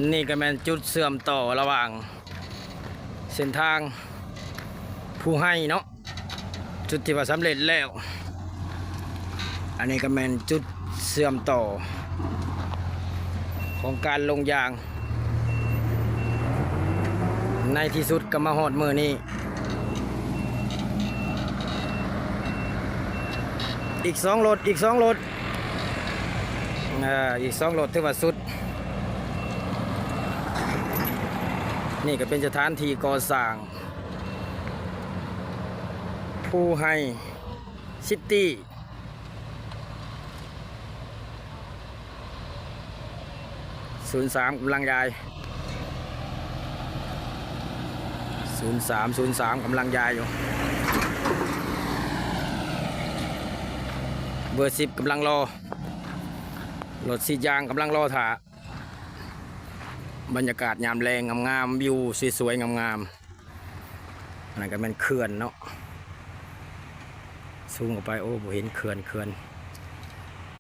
ນີ້ກໍແມ່ນຈຸດເຊື່ອມຕໍ່ລະຫວ່າງເສັ້ນທາງພູໄຮເນາະ ຈຸດທີ່ວ່າສຳເລັດແລ້ວ. ອັນນີ້ກໍແມ່ນຈຸດເຊື່ອມຕໍ່ຂອງການລົງຢາງ. ໃນທີ່ສຸດກໍມາຮອດມື້ນີ້. ອີກສອງລົດ ອີກສອງລົດ ເອີ ອີກສອງລົດຖືວ່າສຸດ. ນີ້ກໍເປັນສະຖານທີ່ກໍ່ສ້າງພູໄຮຊິດຕີ້. ສູນສາມກຳລັງຍ້າຍ ສູນສາມ ສູນສາມກຳລັງຍ້າຍຢູ່. ເບີສິບກຳລັງລໍ ລົດສີດຢາງກຳລັງລໍຖ້າ. ບັນຍາກາດຍາມແລງງາມໆ ວິວສວຍໆ ງາມໆ. ອັນນັ້ນກໍແມ່ນເຂື່ອນເນາະ ສູງອອກໄປ ໂອ້ ບໍ່ເຫັນເຂື່ອນ ເຂື່ອນ